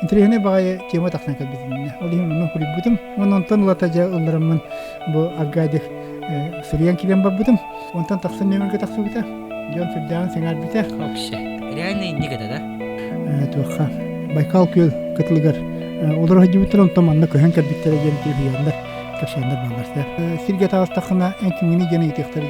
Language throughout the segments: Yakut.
Интэриэһинэй баҕайы тема тахсан кэлбитиннэ. Ол иһин онно суруйбутум. Уонна онтон ылата дьэ ыллараммын бу Аргадик суруйан киирэн барбытым. Онтон тахсан нөмергэ тахсыбыта. Дьон сүрдээҕин сэҥээрбитэ. Вообще, реально инник это, да? Туохха Байкал күөл кытылыгар олоро сылдьыбыттар, онтон манна көһөн кэлбиттэрэ диэн үһүйээннэр, кэпсээннэр бааллар. Сиргэ таҕыстаххына эн кимҥиний диэн ыйытыахтар.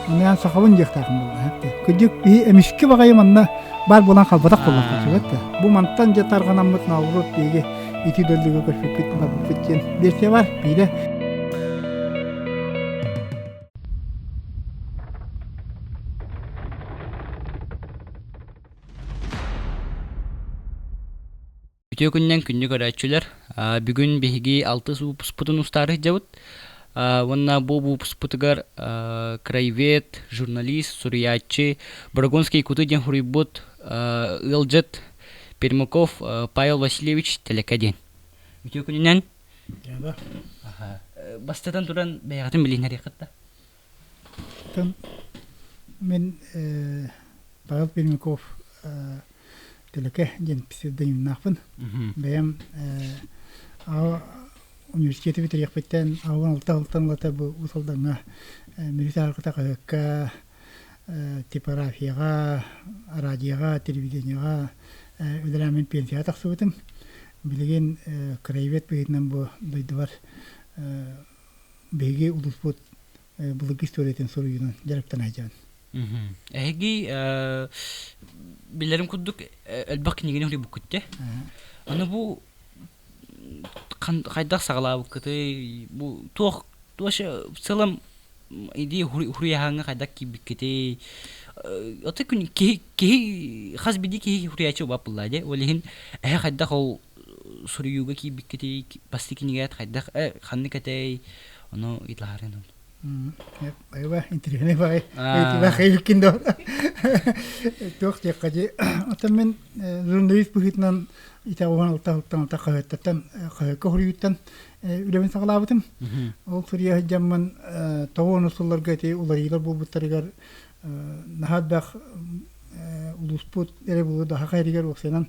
Аны эн сахабын диэхтээхин буолла. Кырдьык, биһи эмискэ баҕайы манна баар буолан халбатах буоллахпыт да. Бу мантан дьэ тарҕанаммыт наоборот биһиги ити дойдуга көрсүппүт барбыппыт диэн версия бар биирэ. Үтүө күнүнэн күндү көрөөччүлэр! Бүгүн биһиги алтыс выпускпутун устаары сылдьабыт. Уонна бу выпускпутугар краевед, журналист, суруйааччы Борогонский Куты диэн суруйбут ыалдьыт Пермяков Павел Васильевич Тэлэкэ диэн. Үтүө күнүнэн! Бастатан туран бэйэҕитин билиһиннэриэххит да? Мин Павел Пермяков Төлөкө диэн псевдонимнаахпын. Бэйэм университеты бүтэриэхпиттэн 16 сылтан ылата бу Уус Алдаҥҥа Мүрү сааргыта хаһыакка, типографияҕа, радиоҕа, телевидениеҕа үлэлээммин пенсияҕа тахсыбытым. Билигин краевед быһыытынан бу дойдубар биһиги улууспут былыргы историятын суруйуунан дьарыктана сылдьабын. Эһиги билэрим курдук элбэх кинигини суруйбуккут дии. Аны бу хайдах саҕалаабыккытый? Бу туох в целом идея хуруйаһааҥҥа хайдах киирбиккитий? Ото күн киһи киһи хас биирдии киһи хуруйааччы убап буллаа дии. Ол иһин эһэ хайдах ол суруйууга киирбиккитий? Бастакы кинигэт хайдах ханнык этэй? Ону ыйыталаһарын Айба интэриэһинэй баҕайы ыйытыылаах эбиккин да туох диэххэ дии оттон мин журналист быһыытынан итэҕэһин алта сылтан алта хаһыаттартан хаһыакка суруйууттан үлэбин саҕалаабытым. Ол суруйа сылдьаммын тоҕо сылларга ити уларыйыылар буолбуттарыгар наһаа элбэх улууспут эрэ буолуо да Саха сиригэр уопсайынан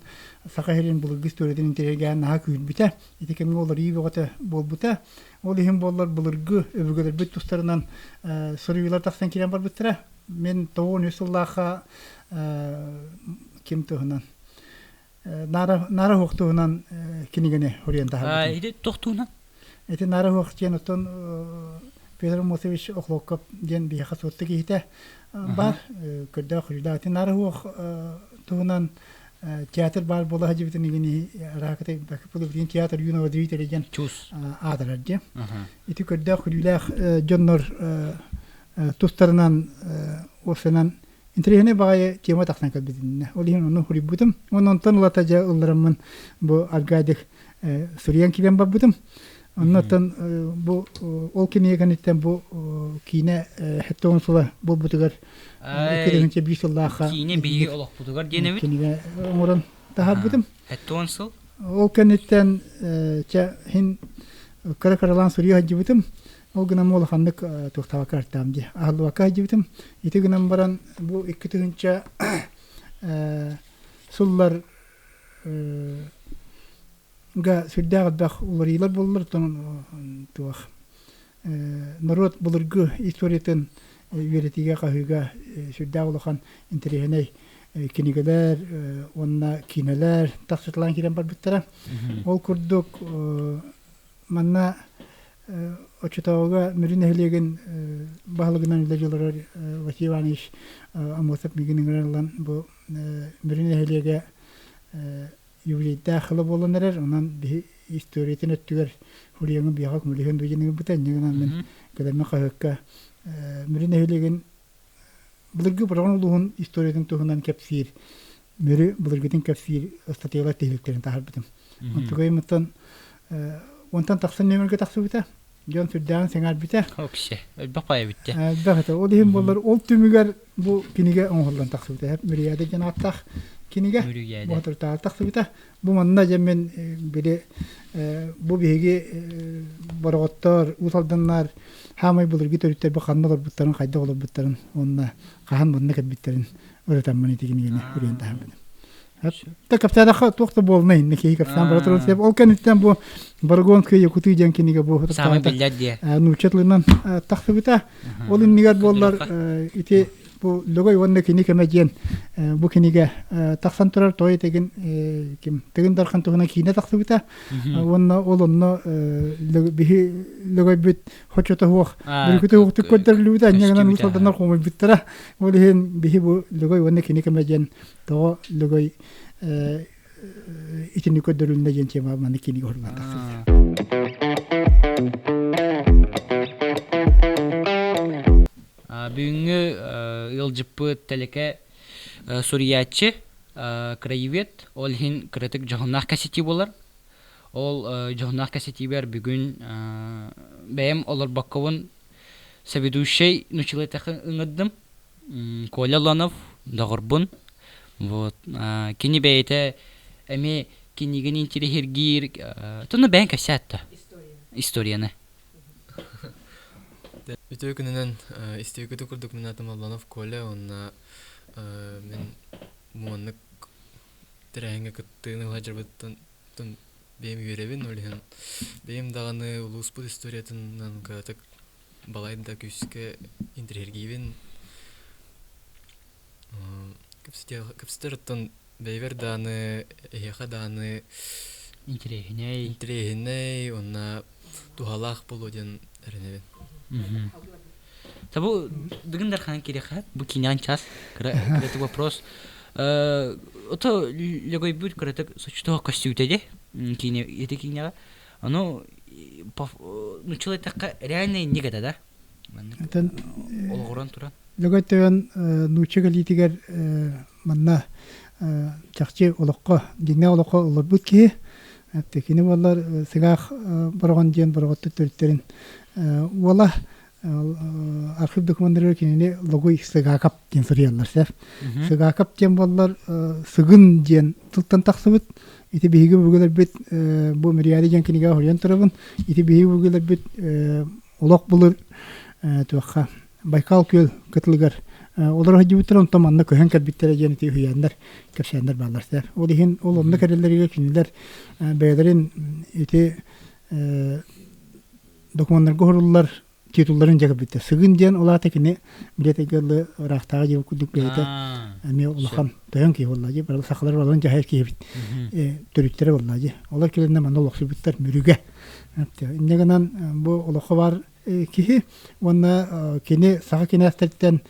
Саха сирин былыргы историятын интэриэһиргээн наһаа күүрбүтэ. Ити кэмҥэ уларыйыы бөҕөтө буолбута. Ол иһин буоллар былыргы өбүгэлэрбит тустарынан суруйуулар тахсан киирэн барбыттара. Мин 93 сыллаахха ким туһунан Наара Наара Уһук туһунан кинигэни суруйан таһаарбытым. Ити туох туһунан? Ити Наара Уһук диэн оттон Петр Мосович Охлопков диэн биһиэхэ суотта киһитэ баар. Көрдөөх суруйдаах. Ити Наара Уһук туһунан театр баар буола сылдьыбытын игини араакытай билигин театр юного зрителя диэн аатырар диэн. Ити көрдөөх күлүүлээх дьоннор тустарынан уопсайынан интэриэһинэй баҕайы тема тахсан кэлбитиннэ. Ол иһин ону суруйбутум. Уонна онтон ылата дьэ ыллараммын бу Аргадик суруйан киирэн барбытым. Оннуттан бу ол кинигэ кэнниттэн бу киинэ 70 сыла буолбутугар 2005 сыллаахха киинэ биһиги олохпутугар диэн эбит. Кинигэ оҥорон таһаарбытым. 70 сыл. Ол кэнниттэн чэ хин кыра-кыралаан суруйа сылдьыбытым. Ол гынан улаханнык туохтаабакка артаам дии. Аһыллыбакка сылдьыбытым. Ити гынан баран бу 2000 сыллар га сүрдээх элбэх уларыйыылар буоллулар оттон туох норуот былыргы историятын үөрэтиигэ хаһыыга сүрдээх улахан интэриэһинэй кинигэлэр уонна киинэлэр тахсыталаан киирэн барбыттара. Ол курдук манна оччотооҕуга Мүрү нэһилиэгин баһылыгынан үлэлии олорор Василий Иванович Аммосов миигин ыҥыран ылан бу Мүрү нэһилиэгэ юбилейдаах сыла буолан эрэр. Онон биһи историятын өттүгэр Хулиаҥы биэҕэ көмөлөһүөн дуо диэн ыҥырбыта. Инньэ гынан мин кэлэммин хаһыакка Мүрү нэһилиэгин былыргы Бороҕон улууһун историятын туһунан кэпсиир Мүрү былыргытын кэпсиир ыстатыйалар тиһиликтэрин таһаарбытым. Онтукайымыттан онтон тахсан нөмергэ тахсыбыта. Дьон сүрдээҕин сэҥээрбитэ. Вообще, элбэх баайа бүттэ. Элбэх этэ. Ол иһин буоллар, ол түмүгэр бу кинигэ оҥоһуллан тахсыбыта. Мүрүйээдэ диэн ааттаах кинигэ. Мүрүйээдэ. Бу тахсыбыта. Бу манна дьэ мин били бу биһиги бороҕоттор, Уус Алданнар хаамай былыргы төрүттэр бу ханна олорбуттарын, хайдах олорбуттарын уонна хаһан манна кэлбиттэрин ырытаммын ити кинигэни үрүйэн таһаарбытым. Та кэпсээдэххэ туох да буолна инни киһи кэпсээн бара турар сеп. Ол кэнниттэн бу Борогонская Якутия диэн кинигэ бу Саамай биллэр диэ. Нуучча тылынан тахсыбыта. Ол иннигэр буоллар ити бу Лөгөй уонна кини кэмэ диэн бу кинигэ тахсан турар той тегин ким Тыгын Дархан туһунан киинэ тахсыбыта. Уонна ол онно биһи Лөгөйбүт хочото суох бүрүкүтэ суохтук көрдөрүллүбүтэ анньа уус алданнар хомуйбуттара. Ол иһин биһи бу Лөгөй уонна кини кэмэ диэн тоҕо Лөгөй итини көрдөрүлүннэ диэн тема маннык кинигэ оһорлон тахсыбыта. Бүгүҥҥү ыалдьыппыт тэлэкэ суруйааччы, краевед, ол иһин кыратык дьоһуннаах кэситии буолар. Ол дьоһуннаах кэситиибэр бүгүн бэйэм олорбоккобун соведущай нучилетахы ыҥырдым. Коля Лонов доҕорбун. Вот кини бэйэтэ эмиэ кинигин интириһиргиир тонно бэйэҥ кэпсээт историяны. Үтүө күнүнэн истиэкүтү курдук мин аатым Алланов Коля уонна мин муоннык тэрээһиҥҥэ кыттыыны ыла дьарбыттан бэйэм үөрэбин, ол иһин бэйэм даҕаны улууспут историятынан кыратык балай да күүскэ интэриэһиргиибин. Кэпсэтэр оттон бэйэбэр даҕаны, эһиэхэ даҕаны Интэриэһинэй. интэриэһинэй уонна туһалаах буолуо диэн эрэнэбин. Табу Дыгын Дархан кириэхэ бу киинэҕин час кыра кыратык вопрос. Ото лөгөйбүт кыратык соччотоох көстүүтэ дии киинэ ити киинэҕэ. Ону нуччалыы эттэххэ реальный инник этэ да. Атын олоҕуран туран. Лөгөй тойон нуучча кэлиитигэр манна чахчы олоххо дьиҥнээх олоххо олорбут киһи. Кини буоллар Сыгаах Бороҕон диэн бороҕоттор төрүттэрин уола архив документарыгар кинини Логуй Сыгаакап диэн суруйаллар сэр. Сыгаакап диэн буоллар Сыгын диэн тылтан тахсыбыт. Ити биһиги бүгүлэрбит бу Мириади диэн кинигэҕэ суруйан турабын. Ити биһиги бүгүлэрбит олох былыр туохха Байкал күөл кытылыгар олоро сылдьыбыттара, онтон манна көһөн кэлбиттэрэ диэн ити үһүйээннэр, кэпсээннэр бааллар сэр. Ол иһин ол онно кэлэллэригэр кинилэр бэйэлэрин ити докумуоннарга уһуруллар титулларын дьэ кэлбиттэр. Сыгын диэн ол аата кини билиэт ылы ыраахтааҕы диэбит курдук бэйэтэ эмиэ улахан тойон киһи буолла дии. Бары сахалар балан дьаһайар киһибит төрүттэрэ буолла дии. Олор кэлэннэ манна олохсуйбуттар Мүрүгэ. Инньэ гынан бу олоххо баар киһи уонна кини саха кинээстэриттэн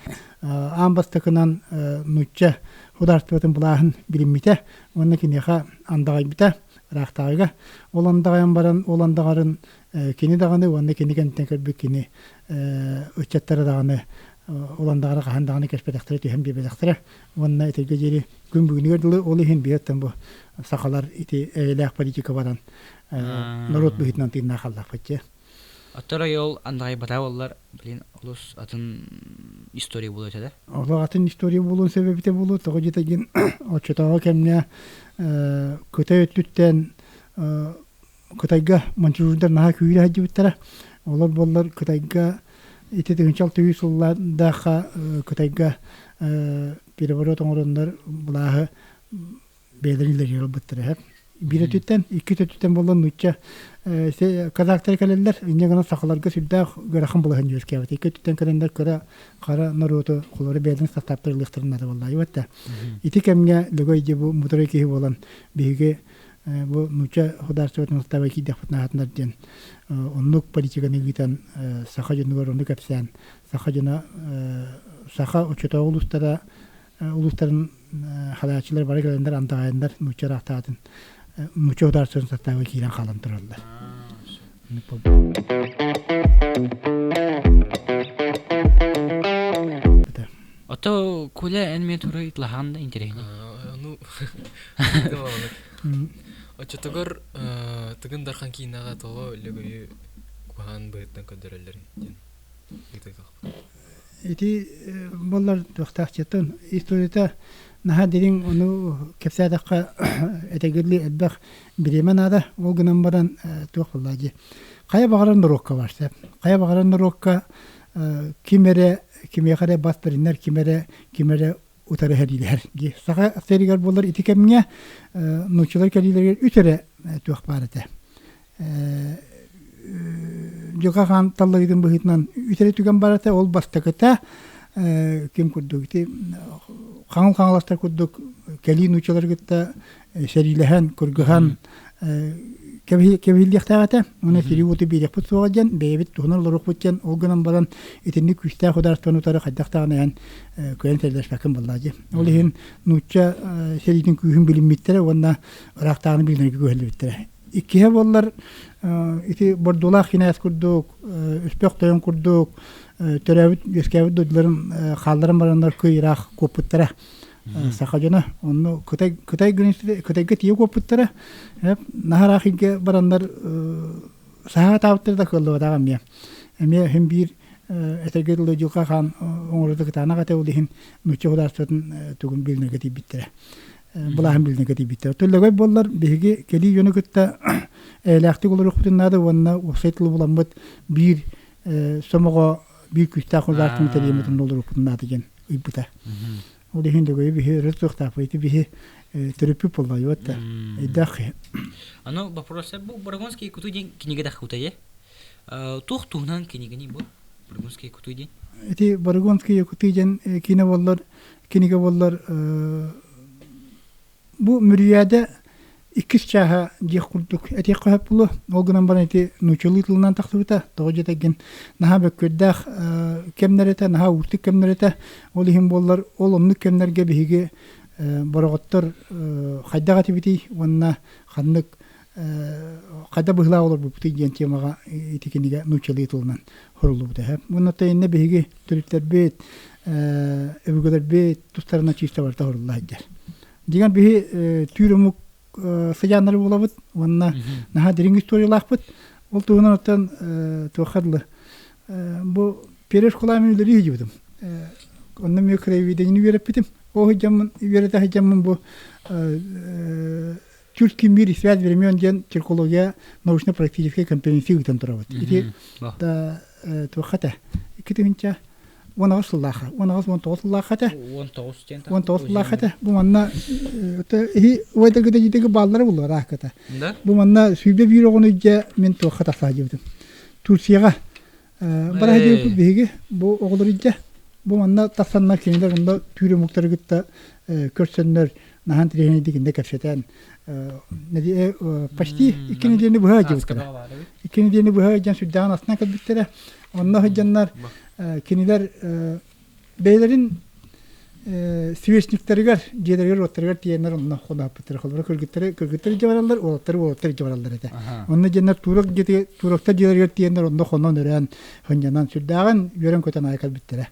аан бастакынан нуучча художествотын былааһын билиммитэ уонна киниэхэ андаҕайбыта ыраахтааҕыга. Ол андаҕайан баран ол андаҕарын кини даҕаны уонна кини кэнниттэн көрбүт кини ыччаттара даҕаны ол андаҕары хаһан даҕаны кэспэтэхтэрэ түһэн биэрбэтэхтэрэ уонна этэргэ диэри күн бүгүнүгэр дылы ол иһин биһиэттэн бу сахалар ити эйэлээх политика баран норуот быһыытынан тыыннаах хааллахпыт дьэ. Оттор ол андаҕайбата буоллар, блин, олус атын история буолуо этэ да? Олох атын история буолуон сөп эбитэ буолуо. Тоҕо диэтэгин оччотооҕу кэмҥэ Кытай өттүттэн Кытайга маньчжурдар наһаа күүрэ сылдьыбыттара. Олор буоллар Кытайга ити тыһыынча алта сүүс сыллардаахха Кытайга переворот оҥороннор былааһы бэйэлэрин илэригэр ылбыттара. Биир өттүттэн, икки өттүттэн буоллар нуучча казактар кэлэллэр, инньэ гынан сахаларга сүрдээх ыарахан балаһан үөскээбит. Икки өттүттэн кэлэннэр кыра хара норуоту холоро бэйэлэрин састааптар ылыахтарын наада буолла. Ити кэмҥэ Лөгөй дьэ бу мудрай киһи буолан биһиги бу нуучча государствотын устава киирдэхпитинэ аһатынар диэн оннук политиканы ыытан саха дьонугар ону кэпсээн саха дьоно саха оччотооҕу улуустара улуустарын халааччылар бары кэлэннэр андаҕайаннар нуучча ыраахтаатын нуучча государствотын састааба киирэн хаалан тураллар. Ото Коля эн мен тура итлахан да интересный. Ну, Оччотугар Тыгын Дархан киинэҕэ тоҕо Лөгөйү куһаҕан быһыттан көрдөрөллөр диэн ыйытыахпыт. Ити буоллар туохтаахчытын историята наһаа дириҥ ону кэпсээтэххэ этэгирли элбэх бириэмэ наада. Ол гынан баран туох буолла дии. Хайа баҕарар норуокка бар сөп. Хайа баҕарар норуокка ким эрэ кимиэхэ эрэ бас бэринэр, ким эрэ ким эрэ утары сэриилэһэр дии. Саха сиригэр буолар ити кэмҥэ нууччалар кэлиилэригэр үс эрэ туох баар этэ. Дьылҕа хаан талларыытын быһыытынан үс эрэ түгэн баар этэ. Ол бастакыта ким курдук ити хаҥыл хаҥаластар курдук кэлии нууччалары кытта сэриилэһэн, кыргыһан кэбиһиллиэхтээх этэ. Уонна сири уоту биэриэхпит суоҕа диэн, бэйэбит туһунан олоруохпут диэн, ол гынан баран итинник күүстээх судаарыстыбаны утары хайдах даҕаны эн кыайан сэриилэспэккин буоллаа дии. Ол иһин нуучча сэриитин күүһүн билиммиттэрэ уонна ыраахтааҕыны билинэргэ күһэллибиттэрэ. Иккиһэ буоллар ити Бордулаах кинээс курдук, Өспөх тойон курдук төрөөбүт, үөскээбит дойдуларын хаалларан бараннар кый ыраах куоппуттара. Саха дьоно онно Кытай Кытай Кытайга тиийэ куоппуттара. Наһаа ыраах бараннар саһаа таабыттара да кыаллыбатаҕа эмиэ. Эмиэ иһин биир этэргэ дылы дьылҕа хаан оҥоруута кытаанах этэ ол иһин нуучча судаарыстыбатын тугун билинэргэ тиийбиттэрэ. Былааһын билинэргэ тиийбиттэрэ. Төлөгөй буоллар биһиги кэлии дьону кытта эйэлээхтик олоруохпутун наада уонна уопсай тылы буламмыт биир сомоҕо биир күүстээх судаарыстыбаны тэрийэммитин олоруохпутун наада диэн ыйбыта. Ол иһин Лөгөйү биһи өрө тутуохтаахпыт. Ити биһи төрүппүт буолла да өйдөөх киһи. Аны вопрос бу Баргонский куту диэн кинигэ таххыта е. Туох туһунан кинигини бу Баргонский куту диэн? Ити Баргонский куту диэн кино боллар кинигэ боллар Бу Мүрүйээдэ иккис чааһа диэх курдук этиэххэ сөп буолуо. Ол гынан баран ити нууччалыы тылынан тахсыбыта. Тоҕо диэтэргин наһаа бөккүөрдээх кэмнэр этэ, наһаа уустук кэмнэр этэ. Ол иһин буоллар, ол оннук кэмнэргэ биһиги бороҕоттор хайдах этибитий уонна ханнык хайдах быһыылаах олорбуппутуй диэн темаҕа ити кинигэ нууччалыы тылынан суруллубута. Уонна иннэ биһиги төрүттэрбит, өбүгэлэрбит тустарынан чыыста барыта сурулла сылдьар. Дьиҥэр биһи түүр омук сыдьааннары буолабыт уонна наһаа дириҥ историялаахпыт. Ол туһунан оттон туохха дылы бу первый школа мен үлэлии сылдьыбытым. Онно эмиэ краеведение үөрэппитим. Ол сылдьаммын үөрэтэ сылдьаммын бу Тюркский мир и связь времен диэн тюркология научно-практическай конференция ыытан турабыт. Ити да туохха этэ? 2018 сыллаахха, 18-19 сыллаахха этэ. 19 диэн 19 сыллаахха этэ. Бу манна иһи уойдаргыта дьитэги бааллара буллар аакката. Бу манна 101 оҕону илдьэ мин туохха тахса сылдьыбытым. Турцияҕа бара сылдьыбыппыт биһиги бу оҕолору илдьэ. Бу манна тахсаннар кинилэр онно түүр омуктары кытта көрсөннөр наһаа интэриэһинэйдик иннэ кэпсэтэн почти икки нэдиэлэни быһа сылдьыбыттара. Икки нэдиэлэни быһа сылдьан сүрдээҕин астынан кэлбиттэрэ. Онно сылдьаннар кинилэр бэйэлэрин сверстниктарыгар, дьиэлэригэр-уоттарыгар тиийэннэр онно хоноһоппуттара. Холобура, кыргыттары кыргыттар илдьэ бараллар, уолаттары уолаттар илдьэ бараллар этэ. Онно дьэннэр турок дьиэтигэр туроктар дьиэлэригэр тиийэннэр онно хонон өрөөн сынньанан сүрдээҕин үөрэн-көтөн аайы кэлбиттэрэ.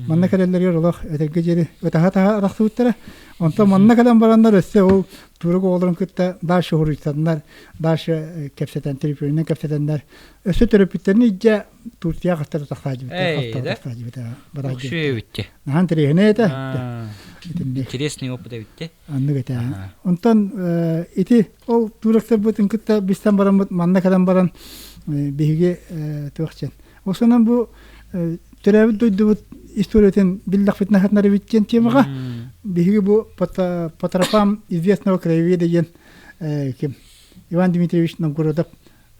Манна кэлэллэригэр олох этэргэ диэри ытаһа-таһа арахсыбыттара. Онтон манна кэлэн бараннар өссө ол турок оҕолорун кытта дальше суруйсаннар, дальше кэпсэтэн, телефонунан кэпсэтэннэр өссө төрөппүттэрин илдьэ Турция хастар тахсаадьыбыта, тахсаадьыбыта, бараадьыбыта. Наһаа интэриэһинэй этэ. Интересный опыт эбитте. Аннык этэ. Онтон ити ол туроктарбытын кытта билсэн бараммыт, манна кэлэн баран биһиги туох диэн. Осонон бу төрөөбүт дойдубут историятын биллэхпитинэ хатнарыбыт диэн темаҕа биһиги бу по тропам известного краеведа диэн ким Иван Дмитриевич Новгородов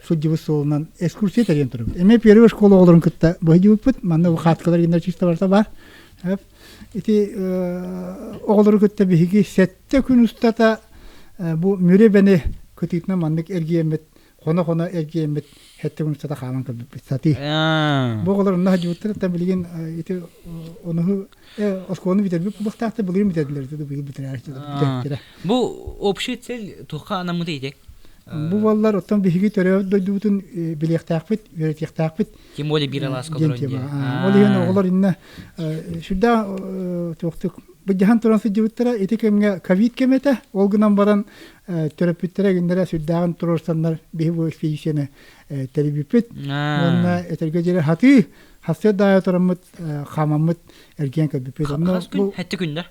сылдьыбыт суолунан экскурсия тэрийэн турабыт. Эмиэ первый школа оҕолорун кытта быһыдьыбыппыт. Манна хаткалар гиннэр чисто барыта баар. Ити оҕолору кытта биһиги сэттэ күн устата бу Мүрү Эбэни кытыытынан маннык эргийэммит хоно-хоно эргийэммит сэттэ күн устата хаалан көрбүппүт сатыы. Бу оҕолор онно сылдьыбыттар билигин ити онуһу оскуоланы бүтэрбит буолуохтаахтар былырыын бүтэрдилэр быйыл бүтэрээччилэр. Бу общий цель туохха анаммыта ити? Бу буоллар оттон биһиги төрөөбүт дойдубутун билиэхтээхпит, үөрэтиэхтээхпит. Тем более биир алааска олорон диэн. Ол иһин оҕолор иннэ сүрдээх туохтук быдьаһан туран сылдьыбыттара. Ити кэмҥэ ковид кэмэ этэ. Ол гынан баран төрөппүттэрэ гиннэрэ сүрдээҕин туруорсаннар биһи бу экспедицияны тэрийбиппит. Уонна этэргэ диэри хатыы хасыа даайа тураммыт хаамаммыт эргийэн кэлбиппит. Хас күн? Хэттэ күндэ?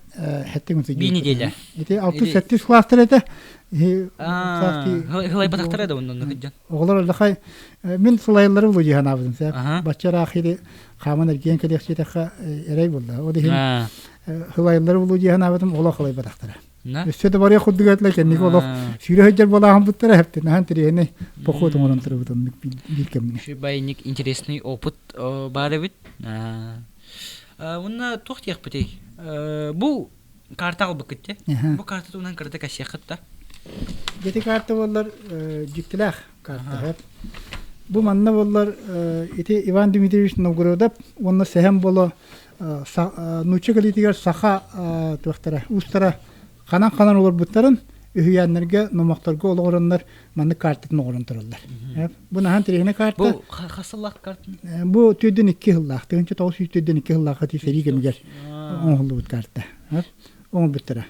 Хэттэ күн Бии неделя. Ити 6-7 класстар этэ. Хылайбатахтара да оннун кыдьан. Оҕолор аллахай мин сылайыллары булу дьиһанаабытым сэ. Бачча ыраах хааман эргийэн кэлиэхсиэтэххэ эрэй буолла. Ол иһин хылайыллары булу дьиһанаабытым олох хылайбатахтара. Өссө да барыах курдук этилэр кэнники олох сүүрэ сылдьар буолааһын буттара хэптинаһан тириэни поход оҥорон турабыт оннук биир кэмҥэ. Үчүгэй интересный опыт баар эбит. Уонна туох диэхпитий? Бу карта албыккыт те. Бу карта туһунан кырата кэсиэххит да? Ити карта буоллар дьиктилээх карта. Бу манна буоллар ити Иван Дмитриевич Новгородов уонна Сэһэн Боло нуучча кэлиитигэр саха туохтара уустара ханан-ханан олорбуттарын үһүйээннэргэ номохторго олоҕураннар маннык картатын оҥорон тураллар. Бу наһан тириһинэ карта. Бу хас сыллаах карта? Бу 42 сыллаах, 1942 сыллаах сэрии кэмигэр оҥоһуллубут карта. Оҥорбуттара.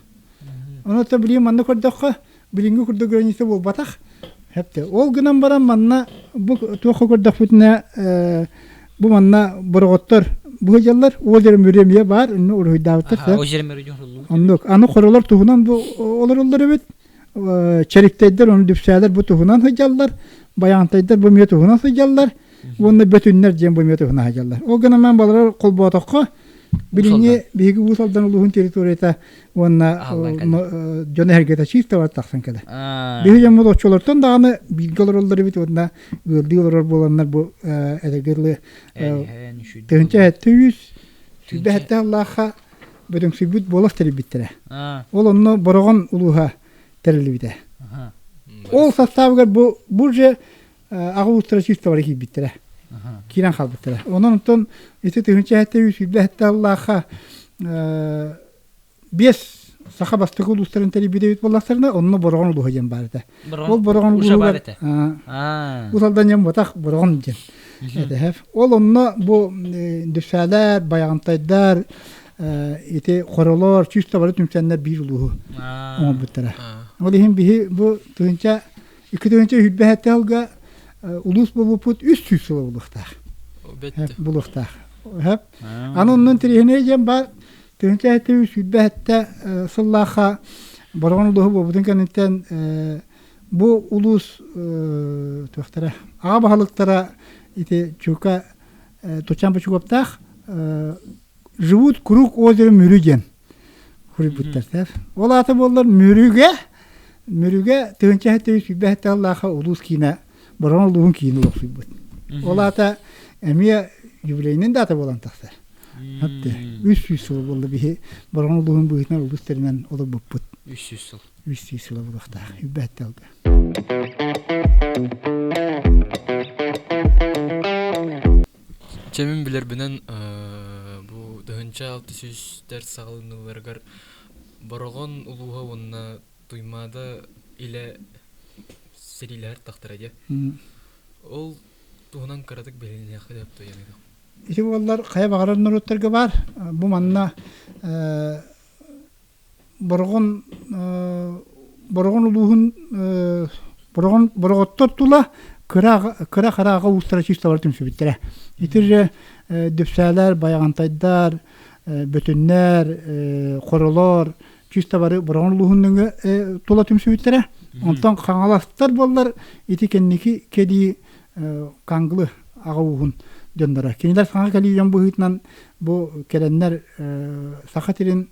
Ону билигин манна көрдөххө, билиҥҥи курдук граница буолбатах. Хэпте. Ол гынан баран манна бу туохха көрдөхпүтүнэ бу манна бороҕоттор бу дьаллар озеро Мүрү баар, онно уруһуйдаабыттар. Озеро Мүрү Оннук. Аны хоролор туһунан бу олороллор эбит. Чэриктэйдэр, ону дүпсээлэр бу туһунан сылдьаллар. Байаантайдар бу эмиэ туһунан сылдьаллар. Уонна бөтүннэр диэн бу эмиэ туһунан сылдьаллар. Ол гынан балар холботоххо билиҥҥи биһиги Уус Алдан улууһун территорията уонна дьон эһэргэтэ чисто тахсан кэлэр. Биһи дьоммут оччолортон даҕаны бииргэ олороллор эбит уонна ыалдыы олорор буоланнар бу эдэргэ дылы 1700 сүүрбэ аллаахха бөдөҥсүйбүт буолас тэрийбиттэрэ. Ол онно Бороҕон улууһа тэриллибитэ. Ол састаабыгар бу бу же аҕа уустара чисто киирбиттэрэ. Киирэн хаалбыттара. Онон онтон ити 1727 аллаахха биэс саха бастакы улуустарын тэрийбит эбит буоллахтарына, онно Бороҕон улууһа диэн баар этэ. Ол Бороҕон улууһугар Уус Алдан диэн буотах Бороҕон диэн этэ. Ол онно бу Дүссээлэр, Байаҕантайдар, ити Хоролор, чисто бары түмсэннэр биир улууһу оҥорбуттара. Ол иһин биһи бу тыһыынча 2027 сылга улуус буолбуппут 300 сыла буолуохтаах. Булуохтаах. Аны оннун тириһинэй диэн баар 1727 сыллаахха Бороҕон улууһу буолбутун кэнниттэн бу улуус туохтара аҕа баһылыктара ити Чука Тучан Бочугоптаах живут круг озера Мүрү диэн хуруйбуттар. Ол аата буоллар Мүрүгэ Мүрүгэ 1727 сыллаахха улуус киинэ Бороҕон улууһун киинэ олохсуйбут. Ол аата эмиэ юбилейнай дата буолан тахсар. 300 сыл буолла биһи Бороҕон улууһун быһыытынан улуус тэринэн олорбуппут. 300 сыл. 300 сыла буолуохтаах. Үбэт алга. Чэ мин билэрбинэн бу 1600-тэр саҕаланыыларыгар Бороҕон улууһа уонна Туймаада илэ сэриилэһэр тахтара дии. Ол туһунан кыратык билиниэххэ сөп дуо Ити буоллар хайа баҕарар норуоттарга баар. Бу манна Бороҕон Бороҕон улууһун Бороҕон Бороҕоттор тула кыра кыра харааҕа уустара чыысталар түмсүбүттэрэ. Ити же Дүпсээлэр, Байаҕантайдар, Бөтүннэр, Хоролор чыыста бары Бороҕон улууһун нөҥүө тула түмсүбүттэрэ. Онтон Хаҥаластар буоллар ити кэнники кэлии Канглы аҕа ууһун дьонноро. Кинилэр саҥа кэлии дьон быһыытынан бу кэлэннэр саха сирин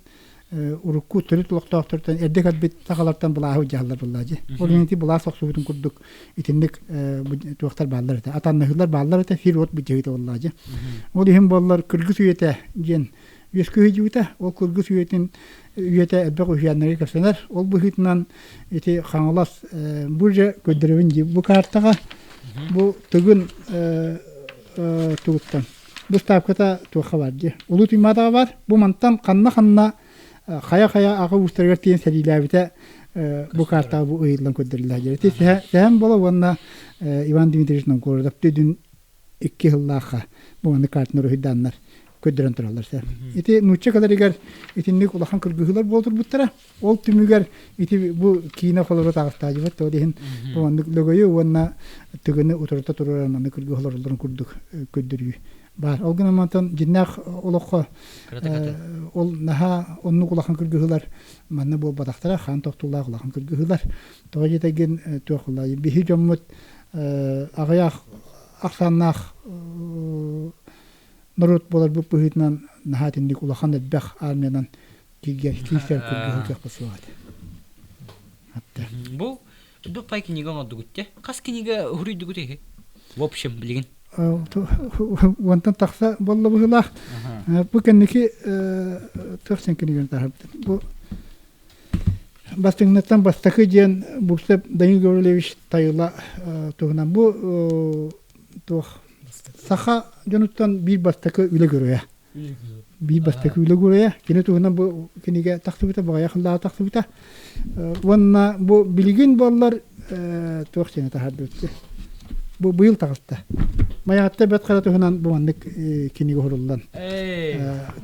урукку төрүт олохтоохтортон эрдэ кэлбит сахалартан былааһы дьаһаллар буоллаа дии. Ол иһин ити былаас охсубутун курдук итинник туохтар бааллар этэ. Атаннаһыылар бааллар этэ, сир-уот быдьаһыыта буоллаа дии. Ол иһин буоллар кыргыс үйэтэ диэн үөскүү сылдьыбыта. Ол кыргыс үйэтин үйэтэ элбэх үһүйээннэргэ кэпсэнэр. Ол быһыытынан ити Хаҥалас бу же көрдөрөбүн дии бу картаҕа бу Тыгын тугуттан быыстапката туохха бар дии. Улуу Туймаатаҕа бар. Бу мантан ханна-ханна хайа-хайа аҕа уустарыгар тиийэн сэриилээбитэ бу картаҕа бу ыйыллан көрдөрүллэр. Ити сэһэн буола уонна Иван Дмитриевич Новгородов дүн икки сыллаахха бу маннык картаны уруһуйдааннар. Көрдөрөн тураллар сэ. Ити нуучча кэлэригэр итинник улахан кыргыһыылар буолтурбуттара. Ол түмүгэр ити бу киинэ холоро таҕыстаадьыбат ол иһин бу маннык лөгөйү уонна тыгыны утарыта туруоран маннык кыргыһылар курдук көрдөрүү баар. Ол гынан мантан дьиннээх олоххо ол наһаа оннук улахан кыргыһыылар манна буолбатахтара хаан тохтуулаах улахан кыргыһыылар. Тоҕо диэтэгин туох биһи дьоммут аҕыйах ахсааннаах норуот буоларбыт быһыытынан наһаа итинник улахан элбэх армиянан киирсэр кыргыһыы суох этэ. Бу бу пай кинигэ оҥордугут те. Хас кинигэ уруйдугут иһи? В общем, билигин. Уонтан тахса болла быһыылаах. Бу кэнники туох сен кинигени таһырдым. Бу бастыҥнаттан бастакы диэн Бурцев Данил Гаврильевич Тайыла туһунан бу туох Саха дьонуттан биир бастакы үлэ көрөйө. Биир бастакы үлэ көрөйө. Кини туһунан бу кинигэ тахсыбыта, баҕайах ыллаҕа тахсыбыта. Уонна бу билигин буоллар туох диэни таһаардыбыт. Бу быйыл таҕыста. Майаҕатта Бэрт Хара туһунан бу маннык кинигэ уһуруллан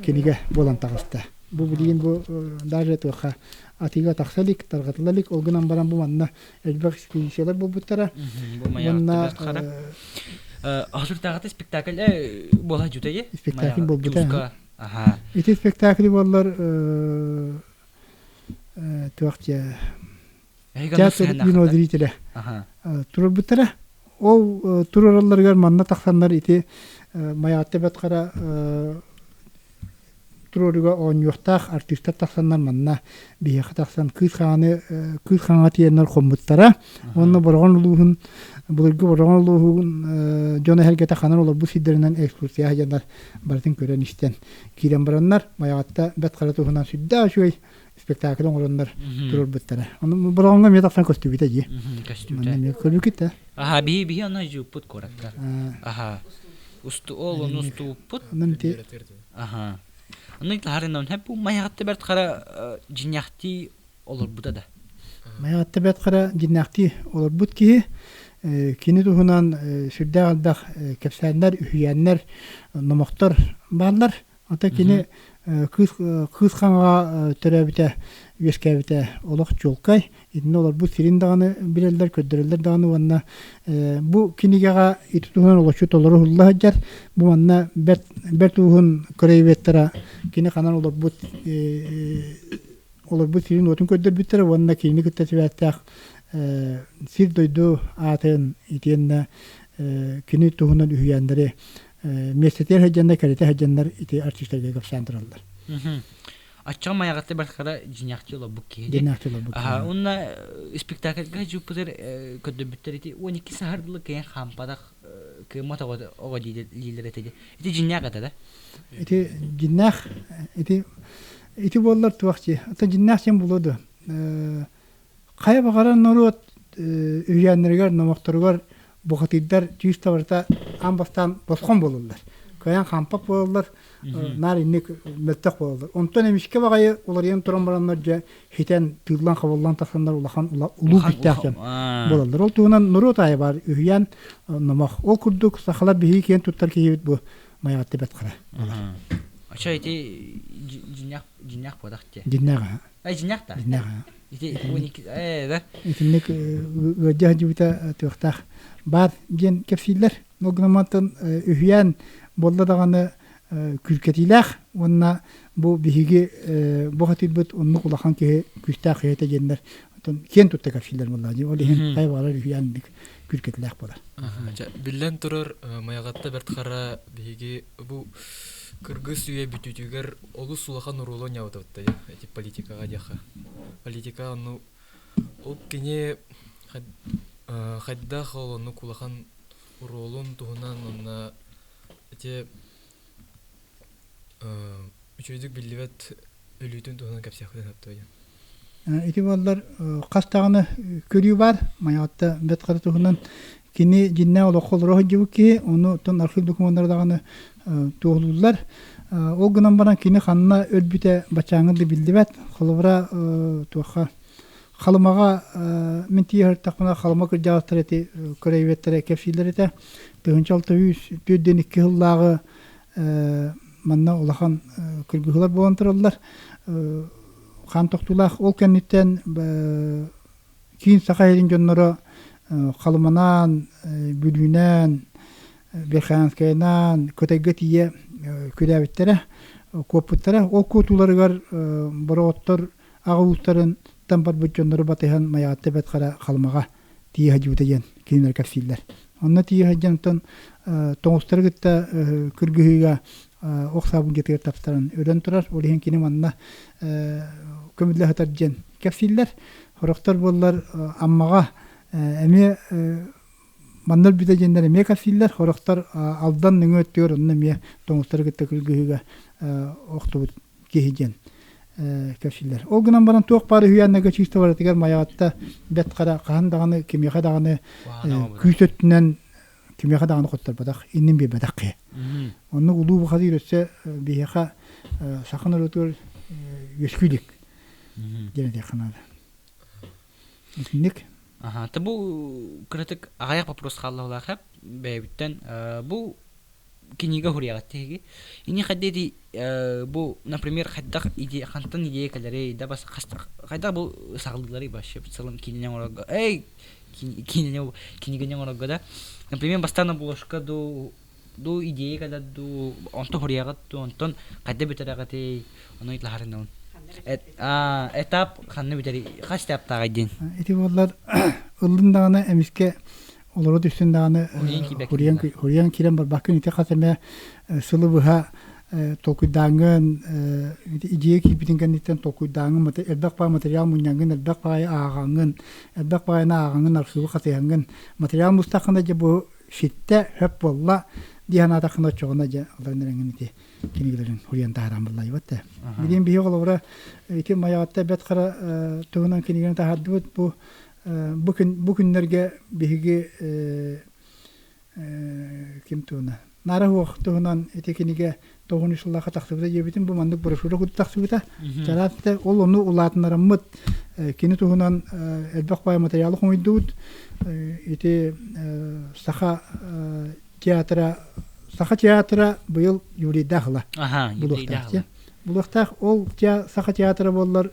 кинигэ буолан таҕыста. Бу билигин бу даже туохха атыыга тахса илик, тарҕатыла илик. Ол гынан баран бу манна элбэх экспедициялар буолбуттара. Бу Майаҕатта Бэрт Хара. Хосуртааҕыта спектакль буола дьүтэйи? Спектакль буолбута. Ити спектакль буоллар туох дьэ театр юного зрителя турарбыттара. Ол тураралларыгар манна тахсаннар ити Майаҕатта Бэрт Хара туруоруга оонньуохтаах артыыстар тахсаннар манна биһиэхэ тахсан Кыыс Хаҥаны Кыыс Хаҥаҕа тиийэннэр хоммуттара. Уонна Бороҕон улууһун былыргы Бороҕон улууһун дьоно эһэргэтэ ханан олорбут сирдэринэн экскурсия сылдьаннар барытын көрөн-истэн киирэн бараннар Майаҕатта Бэрт Хара туһунан сүрдээх үчүгэй спектакль оҥороннор туруорбуттара. Ону Бороҕоҥҥо эмиэ тахсан көстүбүтэ дии. Көстүбүтэ. Манна эмиэ көрбүкүт да. Аха, биһи биһи аны жууппут куоракка. Аха. Усту ол ону устууппут. Онон ити Аха. Онно таһарынан хэп бу Майаҕатта Бэрт Хара дьиҥнээхтии олорбута да. Майаҕатта Бэрт Хара дьиҥнээхтии олорбут киһи кини туһунан сүрдээх элбэх кэпсээннэр, үһүйээннэр, номохтор бааллар. Ата кини кыыс кыыс хаҥаҕа төрөөбүтэ, үөскээбитэ олох чуолкай. Итиннэ олорбут сирин даҕаны билэллэр, көрдөрөллөр даҕаны уонна бу кинигэҕэ ити туһунан олоччу толору уһулла сылдьар. Бу манна Бэрт Бэрт Ууһун краеведтара кини ханан олорбут олорбут сирин-уотун көрдөрбүттэрэ уонна кинини кытта сибээстээх сир-дойду аатын итиэннэ кини туһунан үһүйээннэри миэстэтигэр сылдьаннар, кэритэ сылдьаннар ити артистарга кэпсээн тураллар. Аччаҕа Майаҕатта Бэрт дьиҥнээхтии олорбут киһи. Дьиҥнээхтии олорбут киһи. Уонна спектакльга жууппутар көрдөрбүттэр ити 12 саһардылы кыайан хаампатах кыаммат оҕо дииллэр этэ Ити дьиҥнээх этэ да? Ити дьиҥнээх ити ити буоллар туох дии. Ата дьиҥнээх диэн буолуо дуо? Хайа баҕарар норуот үһүйээннэригэр, номохторугар бухатыырдар түүс табарыта аан бастаан босхон буолаллар. Кыайан хаампат буолаллар, наар инник мөлтөх буолаллар. Онтон эмискэ баҕайы уларыйан туран бараннар дьэ хитэн, тыыллан-хабыллан тахсаннар улахан улуу күүстээх дьон буолаллар. Ол туһунан норуот аайы баар үһүйээн номох. Ол курдук сахалар биһиги киэн туттар киһибит бу Майаҕатта Бэрт Хара буолар. Очо ити дьиннээх дьиннээх буолах дии. Дьиннээх. Ай дьиннээх да? Дьиннээх. Ити 12 да. Итинник ыалдьа сылдьыбыта туохтаах баар диэн кэпсииллэр. Ол гынан үһүйээн буолла даҕаны күркэтиилээх уонна бу биһиги бу хатыйбыт оннук улахан киһи күүстээх киһи этэ диэннэр оттон киэн тутта кэпсииллэр буоллаҕа дии. Ол иһин хайа баҕарар үһүйээн күркэтилээх буолар. Биллэн турар, Майаҕатта Бэрт Хара биһиги бу кыргыз үйэ бүтүүтүгэр олус улахан оруолу оонньообута эти политикаҕа диэххэ. Политика ону ол кини хайдах ол оннук улахан оруолун туһунан уонна ити үчүгэйдик биллибэт өлүүтүн туһунан кэпсиэхпитин сөп дуо диэн. Ити буоллар хас даҕаны көрүү баар Майаҕатта Бэрт Хара туһунан кини дьиннээх олоххо олоро сылдьыбыт киһи, ону оттон архыып докумуоннара даҕаны туоһулууллар. Ол гынан баран кини ханна өлбүтэ баччааҥҥа да биллибэт. Холобура туохха Халымаҕа мин тиийэ сырыттахпына Халыма кырдьаҕастара ити краеведтара кэпсииллэр этэ. 1602 сыллааҕы. манна улахан кыргыһыылар буолан тураллар. Хаан тохтуулаах ол кэнниттэн киин Саха сирин дьонноро Халыманаан, Бүлүүнээн, Верхоянскайынан, Кытайга тиийэ күрээбиттэрэ, куоппуттара. Ол куотууларыгар бороҕоттор аҕа уустарыттан барбыт дьоннору батыһан Майаҕатта Бэрт Хара Халымаҕа тиийэ сылдьыбыта диэн кинилэр кэпсииллэр. Онно тиийэ сылдьан оттон тоҥустары кытта кыргыһыыга ох саа былдьатыгар тапсаран өлөн турар. Ол иһин кини манна көмүллэ сытар диэн кэпсииллэр. Сорохтор буоллар Аммаҕа эмиэ манна өлбүтэ диэннэр эмиэ кэпсииллэр. Сорохтор Алдан нөҥүө өттүгэр онно эмиэ тоҥустары кытта кыргыһыыга охтубут киһи диэн кэпсииллэр. Ол гынан баран туох баар үһүйээннэргэ чыыста барытыгар Майаҕатта Бэрт Хара хаһан даҕаны кимиэхэ даҕаны күүс өттүнэн кимиэхэ даҕаны хотторботох, иннин биэрбэтэх киһи. Оннук улуу бухатыыр өссө биһиэхэ саха норуотугар үөскүү илик диэн этиэххэ наада. Итинник. Аха, та бу кыратык аҕыйах вопрос хааллаҕа бэйэбиттэн бу кинигэ суруйаҕыт тиһиги. Ини хайда ити бу, например, хайдах идея хантан идея кэлэрий да бас хайдах бу саҕалыыларый вообще в целом кинини оҥорорго эй кинини кинигини оҥорорго да например бастаан обложка ду ду идея кэлэр ду онтон суруйаҕыт ду онтон хайда бүтэрэҕитий ону ыйыталаһарынабын этап ханна бүтэрий хас этаптааҕый диэн ити буоллар ыллын даҕаны эмискэ олоро түстүн даҕаны хуруйан киирэн барбаккын ити хас эмэ сылы быһа толкуйдааҥҥын идея киирбитин кэнниттэн толкуйдааҥҥын элбэх баай материал мунньаҥҥын элбэх баайы ааҕаҥҥын элбэх баайыны ааҕаҥҥын архыыбы хатыһаҥҥын материал мустаххына дьэ бу ситтэ сөп буолла дии санаатаххына оччоҕуна дьэ олорон эрэҥҥин ити кинигэлэрин хуруйан таһааран буллайбат да билигин биһи холобура ити Майаҕатта Бэрт Хара туһунан кинигэни таһаардыбыт бу Бу күн бу күннэргэ биһиги ким туһуна Наара Суох туһунан ити кинигэ тоҕун сыллаахха тахсыбыта диэбитим бу маннык брошюра курдук тахсыбыта. Чараат ол ону улаатыннараммыт кини туһунан элбэх баай материалы хомуйдубут. Ити Саха театра Саха театра быйыл юбилейдаах ыла. Булуохтаах. Булуохтаах ол Саха театра буоллар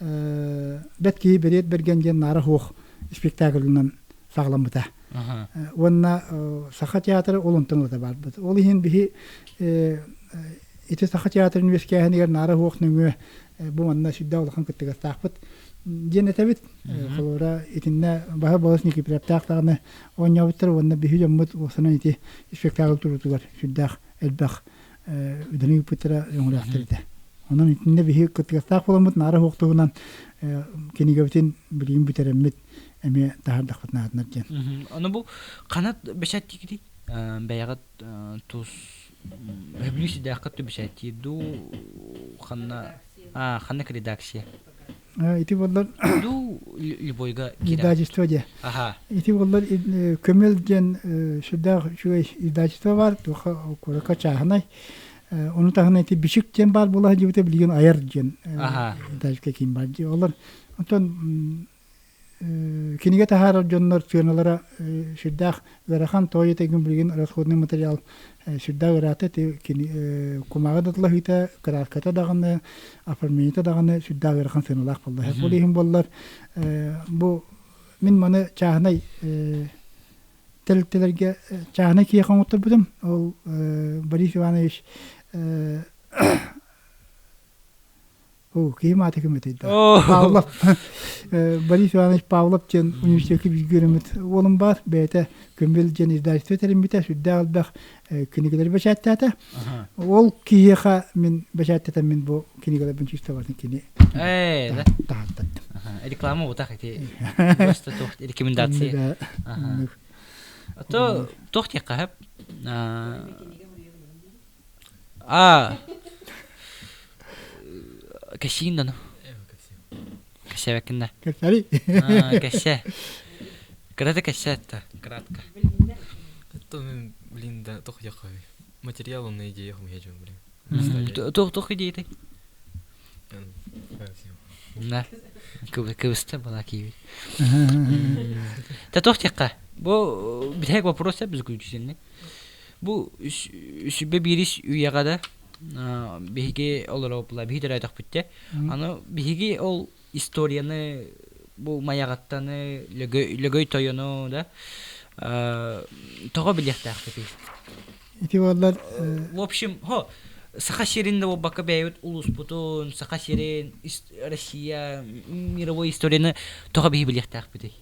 бэт киһи Бэриэт Бэргэн диэн наара суох спектаклынан саҕаламмыта. Уонна Саха театра ол онтон ылата барбыт. Ол иһин биһи ити Саха театрын үөскээһинигэр наара суох нөҥүө бу манна сүрдээх улахан кыттыгастаахпыт диэн этэбит. Холобура итиннэ Баһа Болос Никифоровтаах даҕаны оонньообуттар уонна биһи дьоммут уопсанан ити спектакль туруутугар сүрдээх элбэх үлэни ыыппыттара өҥөлөөхтөр этэ. Онон итиннэ биһи кыттыгастаах буоламмыт наара суох туһунан кинигэбитин билигин бүтэрэммит эмиэ таһаардахпыт наадынар диэн. Ону бу ханат бэчээттиигитий? Бэйэҕит тус өбүлүү сидээххит ту бэчээттиир дуу ханна ханнык редакция? Ити буоллар Ду любойга издательство диэ. Аха. Ити буоллар көмөл диэн сүрдээх үчүгэй издательство бар, туха куоракка чааһынай. Ону таһынан ити Бичик диэн баар буола сылдьыбыта билигин Айар диэн издательство киин бар. Олор онтон кинигэ таһаарар дьоннор сыаналара сүрдээх ыарахан тоҕо диэтэгин билигин расходный материал сүрдээх ыраата кини кумааҕы да тылаһыыта кырааската даҕаны оформлениета даҕаны сүрдээх ыарахан сыаналаах буолла ол иһин буоллар бу мин маны чааһынай тэрилтэлэргэ чааһынай киһиэхэ оҥотторбутум ол Борис Иванович Оо, киһим аата ким этэй да? Павлов. Борис Иванович Павлов диэн университекка бииргэ үөрэммит уолум баар. Бэйэтэ Көмүл диэн издательство тэриммитэ, сүрдээх элбэх кинигэлэри бэчээттээтэ. Ол киһиэхэ мин бэчээттэтэн мин бу кинигэлэрбин чувствоватын кини таһааттаттым. Реклама бутах ити. Просто туох рекомендация. То туох диэххэ А кэссиин да Кэссээбэккин да? Кэссэри. Кэссээ. Кырата кэссээ это кратко. Это блин да тох материал он на идеях у меня блин. Туох туох идеятай? Да. Кыбыста была киевит. Та туох диэххэ? Бу бүтэһик вопрос заключительный. Бу сүбэ биирис үйэҕэ да. Биһиги олоробула биһи төрөөтөхпүт те. Аны биһиги ол историяны бу Майаҕаттаны, Лөгөй тойону да тоҕо билиэхтээхпитий? Ити буоллар В общем, хо Саха сирин да буолбакка бэйэбит улууспутун, Саха сирин, Россия, мировой историяны тоҕо биһи билиэхтээхпитий?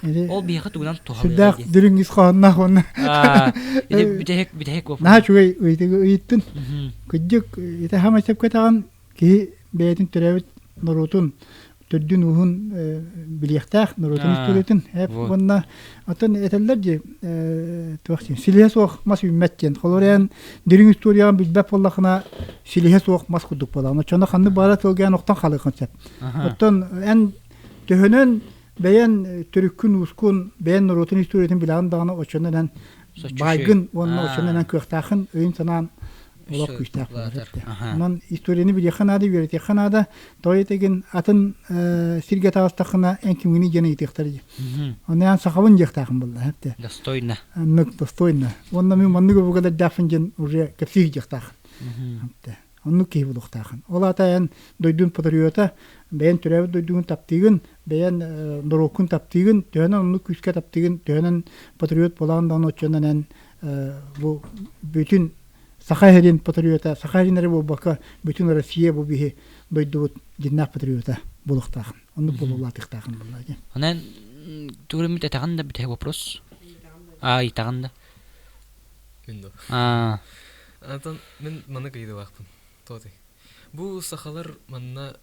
Ол биһиэхэ тугунан туһалыыр Сүрдээх дириҥ ис хоһоонноох уонна ити бүтэһик бүтэһик наһаа үчүгэй ыйытыгы ыйыттын. Кырдьык, ити хаамай сөпкө этэҕин, киһи бэйэтин төрөөбүт норуотун төрдүн ууһун билиэхтээх, норуотун историятын уонна оттон этэллэр дии туох диэн силиһэ суох мас үүммэт диэн. Холобур эн дириҥ историяҕын билбэт буоллаххына силиһэ суох мас курдук буолаҕын. Оччоно ханнык баара тылгаан охтон хаалыаххын сөп. Оттон эн төһөнөн бэйэн төрүккүн-уускун, бэйэн норуотун историятын билэҕин даҕаны оччонон эн баайгын уонна оччонон эн кыахтааххын өйүн-санаан олох күүстээх буолар. Онон историяны билиэххэ наада, үөрэтиэххэ наада. Тоҕо этигин атын сиргэ таҕыстаххына эн кимҥиний диэн ыйытыахтар дии. Онно эн сахабын диэхтаахын буолла эптэ. Достойно. Оннук достойно. Уонна мин маннык өбүгэлэрдээхпин диэн уже кэпсии диэхтаахын. Оннук киһи буолуохтаахын. Ол аата эн дойдун патриота, бэйэн төрөөбүт дойдугун таптыыгын, бэйэн норуоккун таптыыгын, төһөнөн оннук күүскэ таптыыгын, төһөнөн патриот буолаҕын даҕаны оччонон эн бу бүтүн Саха сирин патриота, Саха сирин эрэ буолбакка, бүтүн Россия бу биһи дойдубут дьиннээх патриота буолуохтаахын. Оннук буолулаатыахтаахын буолла дии. Онон тугу этэҕин да бүтэһик вопрос. А, ыйтаҕын да. Мин да. А. Антон мин маннык ыйытыылаахпын. Туотай. Бу сахалар манна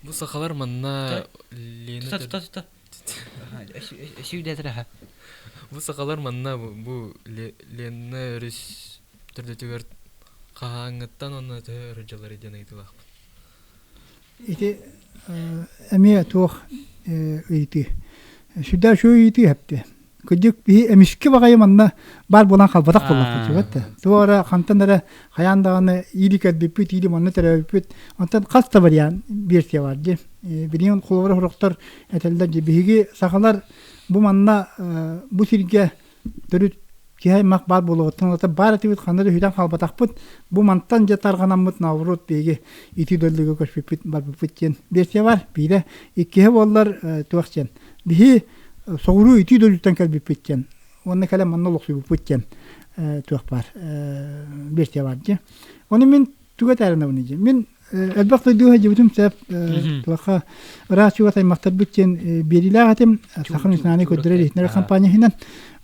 бу сахалар манна Лена Тута тута тута. Өсүйдэтэр Бу сахалар манна бу Лена өрүс төрдүтүгэр хаһааҥҥыттан уонна төһө өр дьыллар диэн ыйытыылаахпын. Ити эмиэ туох ыйытыы. Сүрдээх үчүгэй ыйытыы эптэ. Кырдьык биһи эмискэ баҕайы манна баар буолан халбатах буоллахпыт чугат. Туох эрэ хантан эрэ хайаан даҕаны иили кэлбиппит, иили манна төрөөбүппүт. Онтон хас да вариант версия бар дии. Билигин холобура сорохтор этэллэр дии биһиги сахалар бу манна бу сиргэ төрүт киһи аймах баар буолуоҕуттан ылата баар этибит ханна да үһүтэн хаалбатахпыт бу мантан дьэ тарҕанаммыт наоборот биһиги ити дойдуга көспүппүт барбыппыт диэн версия бар биирэ иккиһэ буоллар туох диэн биһи соҕуруу итии дойдуттан кэлбиппит диэн уонна кэлэн манна олохсуйбуппут диэн туох баар версия бар дии ону мин тугу этээринэбин дии мин элбэх дойдуга сылдьыбытым сөп туохха ыраас чугас аймахтарбыт диэн биэриилээх этим Саха национальнай көрдөрөр иһитиннэрэр компания иһинэн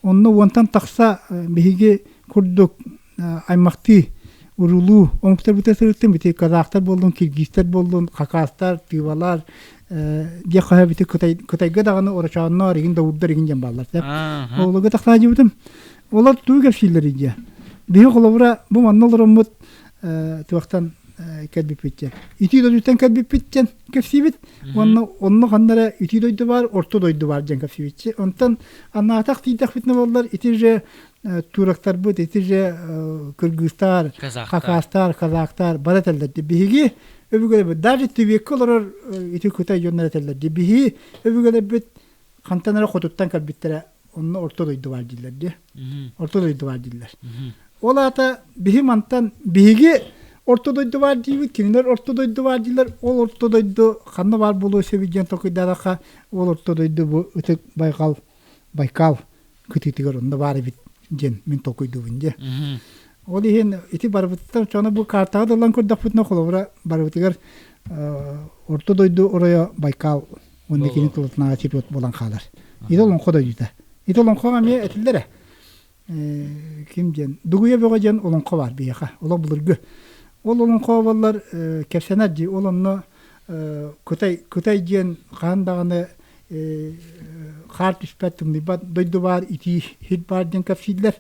онно уонтан тахса биһиги курдук аймахтыы уруулуу омуктарбытыгар сырыттым ити казахтар буоллун киргизтэр буоллун хакастар тывалар диэх хаһа бити кытайга даҕаны орочоонноор игин даурдар игин диэн бааллар олорго тахсаадьыбытым олор тугу кэпсииллэр дии биһи холобура бу манна олороммут туохтан кэлбиппит диэн итии дойдуттан кэлбиппит диэн кэпсиибит уонна онно ханна эрэ итии дойду баар орто дойду баар диэн кэпсиибит онтон анаатах тиийдэхпитинэ буоллар ити же турактарбыт ити же кыргызтар хакастар казахтар бары этэллэр биһиги өбүгэлэрбит даже Тибеккэ олорор ити кытай дьоннор этэллэр биһи өбүгэлэрбит хантан эрэ хотуттан кэлбиттэрэ онно орто дойду баар дииллэр дии орто дойду баар дииллэр ол аата биһи мантан биһиги орто дойду баар диибит кинилэр орто дойду баар дииллэр ол орто дойду ханна баар буолуо сөбүй диэн толкуйдаатахха ол орто дойду бу ытык байҕал Байкал кытыытыгар онно баар эбит диэн мин толкуйдуубун дии. Ол иһин ити барыбытыттан чоно бу картаҕа да ылан көрдөхпүтүнэ холобура барыбытыгар орто дойду оройо Байкал уонна кини тулатынааҕы сир буолан хаалар. Ити олоҥхо дойдута. Ити олоҥхоҕо эмиэ этиллэрэ. Ким диэн Дугуйа Бөҕө диэн олоҥхо баар биһиэхэ. Олох былыргы. Ол олоҥхо буоллар кэпсэнэр дии. Ол онно Кытай Кытай диэн хаһан даҕаны хаар түспэт тымныйбат дойду баар итии сир баар диэн кэпсииллэр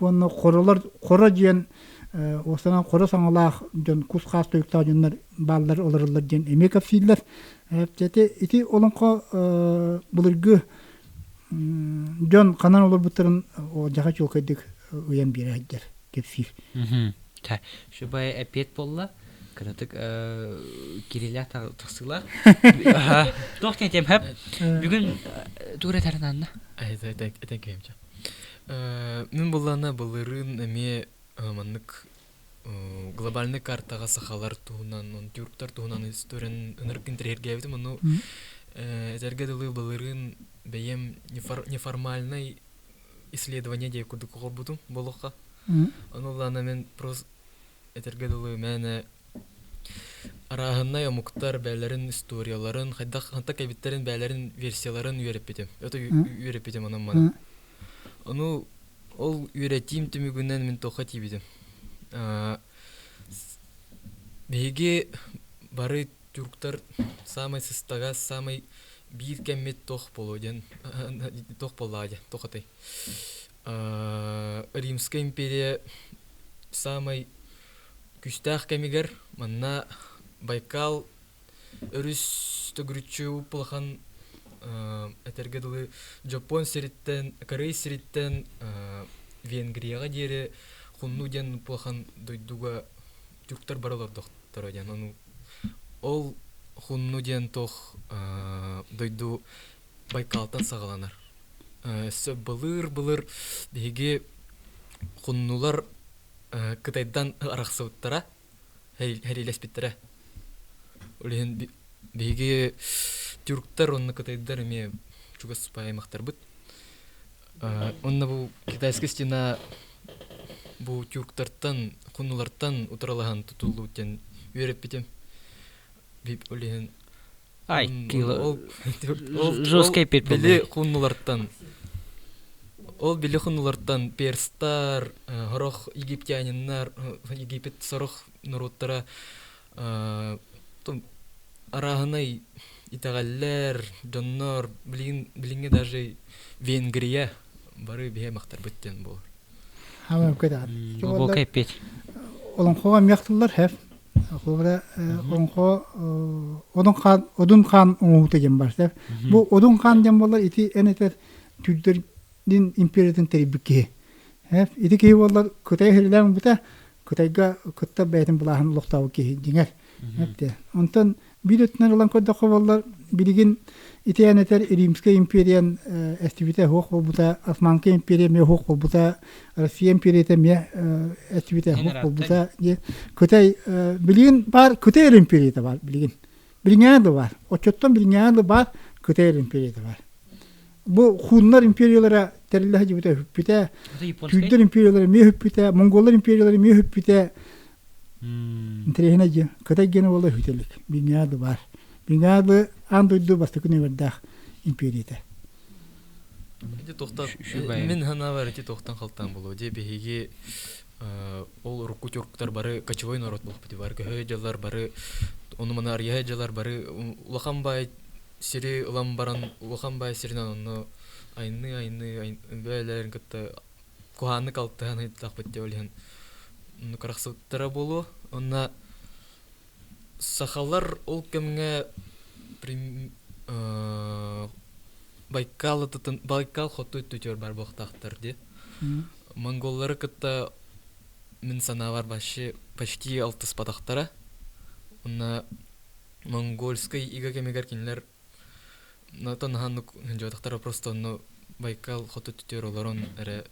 уонна хоролор хоро диэн уостанан хоро саҥалаах дьон кус хаас тойуктаах дьоннор бааллар олороллор диэн эмиэ кэпсииллэр ити ити олоҥхо былыргы дьон ханан олорбуттарын дьаха чуолкайдык ыйан биэрэ сылдьар кэпсиир Шубай эпиэт буолла. Кыратык кирилээх тахсыылаах. Туох диэн этиэм хэп? Бүгүн тугу этэрин анна? Этэн кэһимчэ. Мин буллаана былырыын эмиэ маннык Глобальный картаҕа сахалар туһунан, тюрктар туһунан историяны ынырык интэриэһиргээбитим. Ону этэргэ дылы былырыын бэйэм неформальный исследование диэн курдук оҥорбутум буолуохха. Ону ыллаана мен просто этэргэ дылы мээнэ арааһынай омуктар бэйэлэрин историяларын, хайдах хантан кэлбиттэрин бэйэлэрин версияларын үөрэппитим. Это үөрэппитим онон маны. Ону ол үөрэтиим түмүгүнэн мин туохха тиийбитим. Биһиги бары тюрктар саамай сыстаҕас, саамай биир кэммит туох буолуо диэн туох буоллаҕа диэн туох этэй Римская империя саамай күүстээх кэмигэр манна Байкал өрүс төгүрүччү улахан этэргэ дылы Дьоппуон сириттэн, Корей сириттэн Венгрияҕа диэри Хунну диэн улахан дойдуга тюрктар бара олордохторо диэн. Ону ол Хунну диэн туох дойду Байкалтан саҕаланар. Өссө былыр-былыр биһиги хуннулар Кытайдан арахсыбыттара, сэриилэспиттэрэ. Ол иһин биһиги тюрктар уонна кытайдар эмиэ чугас аймахтарбыт. Уонна бу китайская стена бу тюрктартан, хуннулартан утарылаһан тутуллубут диэн үөрэппитим. Ол иһин Ай, ол жесткий били хуннулартан ол били хуннулартан перстар, сорох египтяниннар, Египет сорох норуоттара арааһынай итэҕэллэр, дьоннор, билигин билиҥҥи даже Венгрия бары биһи аймахтарбыт диэн буолар. Хамам көтөҕөр. Глубокая печь. Олоҥхоҕо эмиэ ахтыллар хэп. Холобура, олоҥхо Одун хаан Одун хаан оҥоһуута диэн бар сөп. Бу Одун хаан диэн буоллар ити эн этэр түүрдэрдин империятын тэрийбит киһи. Ити киһи буоллар Кытай иһиллээн ылбыта, Кытайга кытта бэйэтин былааһын олохтообут киһи дьиҥэр. Онтон биир өттүнэн ылан көрдөххө буоллар, билигин ити эн этэр Римскэй империян эстибитэ суох буолбута, Османскай империя эмиэ суох буолбута, Россия империята эмиэ эстибитэ суох буолбута. Кытай билигин баар Кытай эрэ империята баар билигин. Билиҥҥээҥи да баар. Оччоттон билиҥҥээҥи да баар Кытай эрэ империята баар. Бу хуннар империялара тэриллэ сылдьыбыта үһүппүтэ, түүрдэр империялара эмиэ үһүппүтэ, монголлар империялара эмиэ үһүппүтэ. Интэриэһинэй дьиэ. Кытай гена буола үһүтэ илик. Биҥҥээли баар. Биҥҥээли аан дойду бастакы нүөмэрдээх империята. Ити тохтон мин санаабар ити тохтон халтаан буолуо дии биһиги ол урукку тюрктар бары кочевой народ буолбут бары көһө дьаллар бары ону маны арыйа дьаллар бары улахан баай сири ылан баран улахан баай сиринэн онно айныы-айныы бэйэлэрин кытта куһааннык алтыһан ыйыттахпыт дии ол иһин оннук арахсыбыттара буолуо уонна сахалар ол кэмҥэ Байкал ытытын Байкал хоту өттүтүгэр баар буолуохтаахтар дии монголлары кытта мин санаабар вообще почти алтыспатахтара уонна Монгольскай ига кэмигэр кинилэр натан ханнык дьуотахтара просто онно Байкал хоту түтүөр олорон эрэ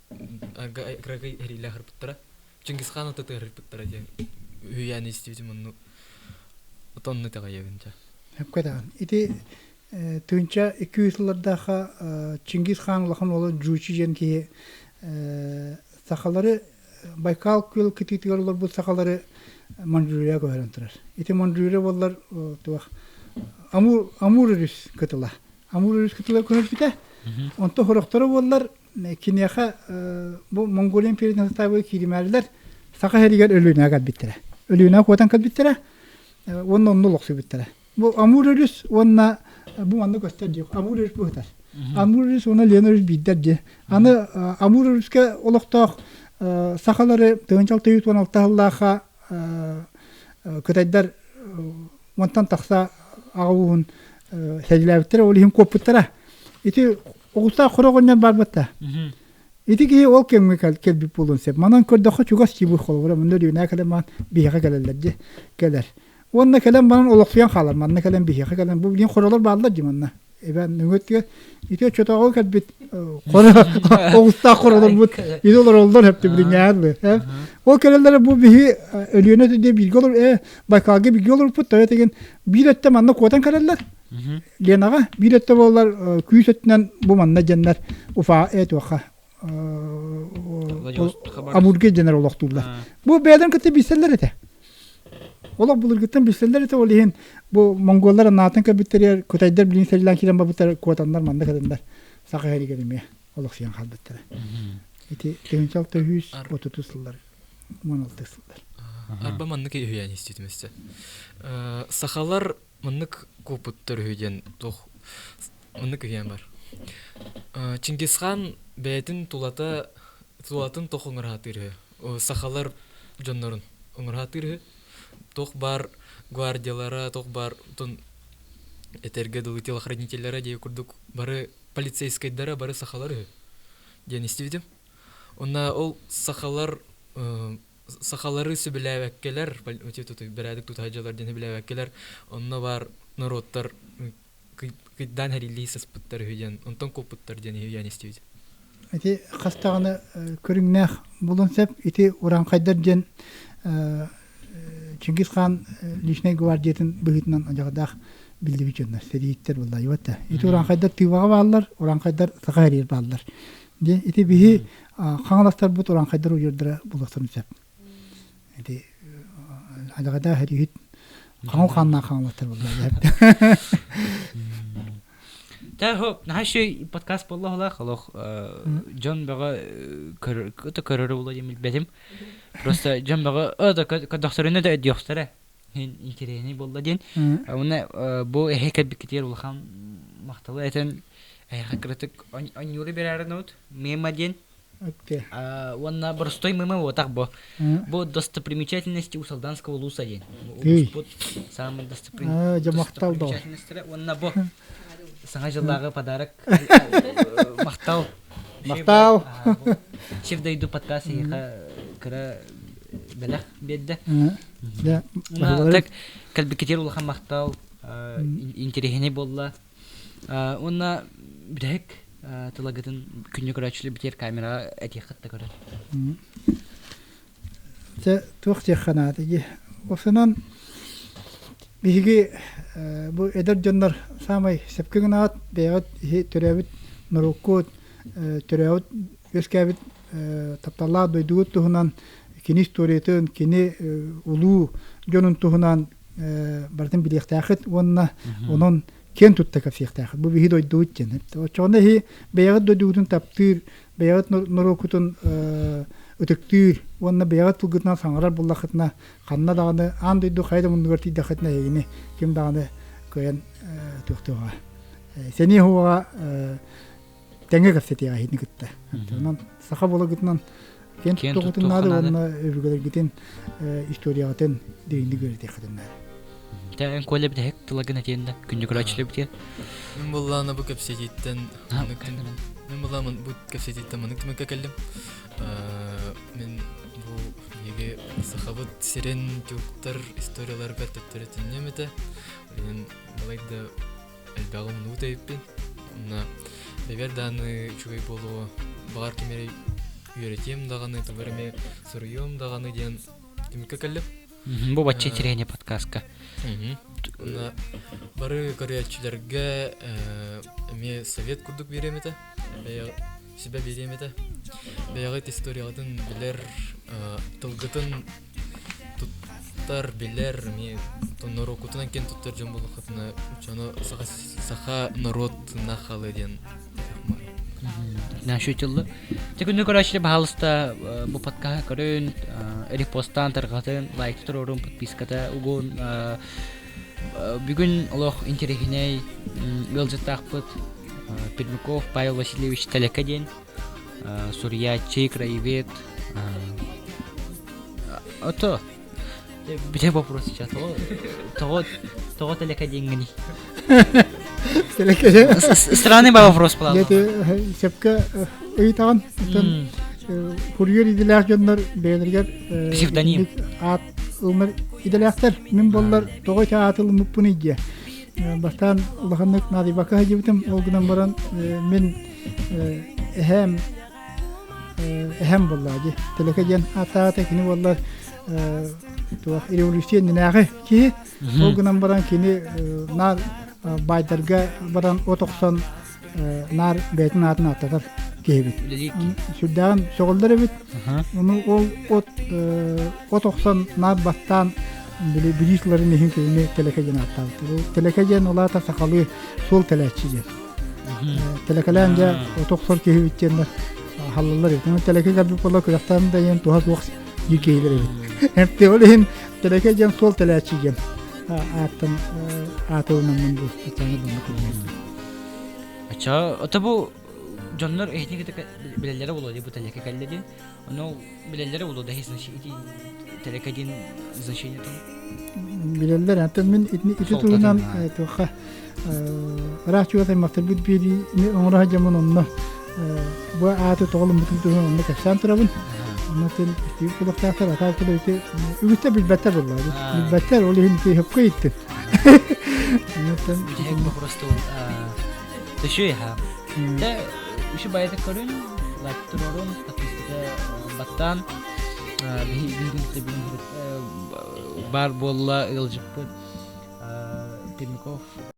кыракый эриилээх ырпыттара. Чингисхан атытыгар ырпыттара диэн үһүйээн истибитим онну отонну итэҕэйэбин дьэ. Сөпкө даҕаны. Ити тыынча 200 сыллардаахха Чингис хаан улахан уола Джучи диэн киһи сахалары Байкал күөл кытыытыгар олорбут сахалары Манчжурияҕа көһөрөн турар. Ити Манчжурия буоллар туох Амур, Амур өрүс кытыла. Амур өрүс кытыла көһөрбүтэ. Онто сорохторо буоллар киниэхэ бу Монголия империятын састаабыгар кииримээрилэр Саха сиригэр Өлүөнэҕэ кэлбиттэрэ. Өлүөнэҕэ куотан кэлбиттэрэ уонна онно олохсуйбуттара. Бу Амур өрүс уонна бу манна көстөр дии. Амур өрүс быһытар. Амур өрүс уонна Лена өрүс биирдэр дии. Аны Амур өрүскэ олохтоох сахалары 1616 сыллаахха кытайдар уонтан тахса аҕа ууһун сэриилээбиттэрэ, ол иһин куоппуттара. Ити оҕустаах хоро оҕонньор барбыта. Ити киһи ол кэмҥэ кэлбит буолуон сөп. Манан көрдөххө чугас дии холобура мунна Өлүөнэ кэлэн баран биһиэхэ кэлэллэр дии кэлэр. Уонна кэлэн баран олохсуйан хаалар. Манна кэлэн биһиэхэ кэлэн бу билигин хоролор бааллар дии манна. Эбээн нөҥүөттүгэр ити оччотооҕу кэлбит Оҕустаах хоролорбут ити олороллор хэпти билиҥҥээрлы. Ол кэлэллэрэ бу биһи Өлүөнэ диэ бииргэ олор э Байкалга бииргэ олорбут тоҕо деген биир өттө манна куотан кэлэллэр. Ленаҕа биир өттө буоллар күүс өттүнэн бу манна дьэннэр Уфа э туохха Амурга дьэнэр олохтууллар. Бу бэйэлэрин кытта билсэллэр этэ. Олох былыргыттан билсэллэр этэ ол иһин бу монголлар анаатын көрбүттэригэр кытайдар билин сэллээн киирэн барбыттар куотаннар манна кэлэннэр саха иһэригэр эмиэ олохсуйан хаалбыттара. Ити 1630 сыллар 16 сыллар. Арба маннык үһүйээн иститим өссө. Сахалар маннык куоппуттар үһү диэн туох маннык үһүйээн бар. Чингисхан бэйэтин тулата тулатын тох оҥорһаатыыр үһү. Сахалар дьоннорун оҥорһаатыыр үһү. Туох баар гвардиялара, туох баар этэргэ дылы телохранителлэрэ диэ курдук бары полицейскайдара бары сахалар үһү диэн истибитим. Уонна ол сахалар сахалары сөбүлээбэккэлэр бэрээдэк тутаһадьалар диэн сөбүлээбэккэлэр онно баар норуоттар кыйдаан хэриллии сыспыттар үһү диэн онтон куоппуттар диэн үһүйээн истибит. Ити хас даҕаны көрүҥнээх булун сөп. Ити урааҥхайдар диэн Чингис хаан личнэй гвардиятын быһыытынан адьаҕадаах биллибит дьоннор, сэрииттэр буолла. Ити урааҥхайдар Тыыбаҕа бааллар, урааҥхайдар Саха сириэр бааллар. Диэн ити биһи хаҥаластарбыт урааҥхайдар удьуордара буолуохтарын сөп. Ити адьаҕадаах сэрииһит хаҥыл хааннаах хаҥаластар буолла. Та хоп, наһаа үчүгэй подкаст буолла олох дьон бөҕө көрөрө буолуо диэн билбэтим. Просто дьон бөҕө көрдөхтөрүнэ да өйдүөхтэрэ. Интэриэһинэй буолла диэн. Уонна бу эһэ кэлбиккитигэр улахан махталы этэн эһэхэ кыратык онньууру биэрээрин ут мема диэн. Уонна боростой мема буотах бу. Бу достопримечательности Усалданского улуса диэн. Улууспут самый достопримечательностера. Уонна бу Саҥа дьыллааҕы подарок махтал. Махтал. Сир дойду подкаст эһиэхэ кыра бэлэх биэрдэ. Так кэлбиккитигэр улахан махтал интэриэһинэй буолла. Уонна бүтэһик тылагытын күннү көрөөччүлэр битиэр камераҕа этиэххит да көрөр. Дьэ, туох диэххэ наада дии. Осунан биһиги бу эдэр дьоннор саамай сөпкө гынаҕыт, бэйэҕит иһи төрөөбүт норуоккут, төрөөбүт үөскээбит тапталлаах дойдугут туһунан, кини историятын, кини улуу дьонун туһунан барытын билиэхтээххит уонна онон киэн тутта кэпсиэхтээххит. Бу биһи дойдубут диэн. Оччоҕуна иһи бэйэҕит дойдугутун таптыыр, бэйэҕит норуоккутун ытыктыыр уонна бэйэҕит тылгытынан саҥарар буоллаххытына, ханна даҕаны аан дойду хайа да муннугар тиийдэххитинэ эһигини ким даҕаны кыайан туохтуоҕа. Сэниэ уоҕа тэҥҥэ кэпсэтиэҕэ эһигини кытта. Онон саха буолагытынан киэн туттуоххутун наада уонна өбүгэлэргитин историяҕытын дириҥник үөрэтиэххитин наада. Эн Коля бүтэһик тылагын этиэн да күндү көрөөччүлэр Мин буллаана бу кэпсэтииттэн Мин буллаамын бу кэпсэтииттэн маннык түмүккэ кэллим. Мин бу биһиги сахабыт сирин тюрктар историяларыгар төттөрү төннүөм этэ. Мин балайда элбэҕи умнубут эбиппин. Онно бэбэр дааны үчүгэй буолуо, баҕар ким эрэ үөрэтиэм даҕаны, тугу эрэ эмиэ суруйуом даҕаны диэн түмүккэ кэллим. Бу бачча интэриэһинэй подкастка. Уонна бары көрөөччүлэргэ эмиэ совет курдук биэриэм этэ. Сүбэ биэриэм этэ. Бэйэҕит историяҕытын билэр, тылгытын туттар, билэр, эмиэ норуоккутунан киэн туттар дьон буоллаххытына, дьону саха, саха норуот халы диэн Наша тыллы. Те күндү көрөөччүлэр баһаалыста бу подкаһы көрүн, репостаан тарҕатын, лайк туруорун, подписката угун. Бүгүн олох интэриэһинэй ыалдьыттаахпыт Пермяков Павел Васильевич Тэлэкэ диэн суруйааччы, краевед. Ото Бүтэ вопрос сейчас. Тоҕо тоҕо Тэлэкэ диэҥҥиний? Тэлэкэ. Странный вопрос буолла. Сөпкө ыйытаҕын. Оттон курьер идэлээх дьоннор бэйэлэригэр псевдоним аат ылынар идэлээхтэр. Мин буоллар тоҕо ити ааты ылыммыппыный диэ. Бастаан улаханнык наадыйбакка сылдьыбытым. Ол гынан баран мин эһээм эһэм буоллаа дии. Тэлэкэ диэн ааттаата кини буоллар туох революция иннинээҕи киһи. Ол гынан баран кини наар баайдарга баран от охсон наар бэйэтин аатын ааттатар киһибит. Сүрдээҕин сөҕөллөр эбит. Ону ол от от охсон наар баттаан били билии тылларын иһин кинини Тэлэкэ диэн ааттаабыттар. Ол Тэлэкэ диэн ол аата сахалыы суол тэлээччи диэн. Тэлэкэлээн дьэ от охсор киһибит диэннэр халлаллар эбит. Ону Тэлэкэ кэлбит буолла күрэхтээн да диэн туһа суох диир киһилэр эбит. Эртэ ол иһин Тэлэкэ диэн суол тэлээччи диэн ааттан аатылынаммын бу ачааны bunны кылгастым. Ача, ото бу дьоннор эһитин кытта билэллэрэ буолуо дии бу тэлэкэ кэллэ диэн. Ону билэллэрэ буолуо да ити тэлэкэ диэн значение там. Билэллэр. Антон мин ити туһунан туохха ыраах чугас аймахтарбыт биэриини оҥоро сылдьаммын онно бу ааты тоҕолуммутун туһунан онно кэпсээн турабын. Онно тыл истибит кулуктаахтар атаак тылы ити үгүстэр билбэттэр буолла. Билбэттэр ол иһин ити хөпкө иттин. Бүтэһик просто Төшөй ха. Те үшү байата көрүн, лайк турорун, подписката баттаан биһиги бар буолла ыалдьыппыт Пермяков.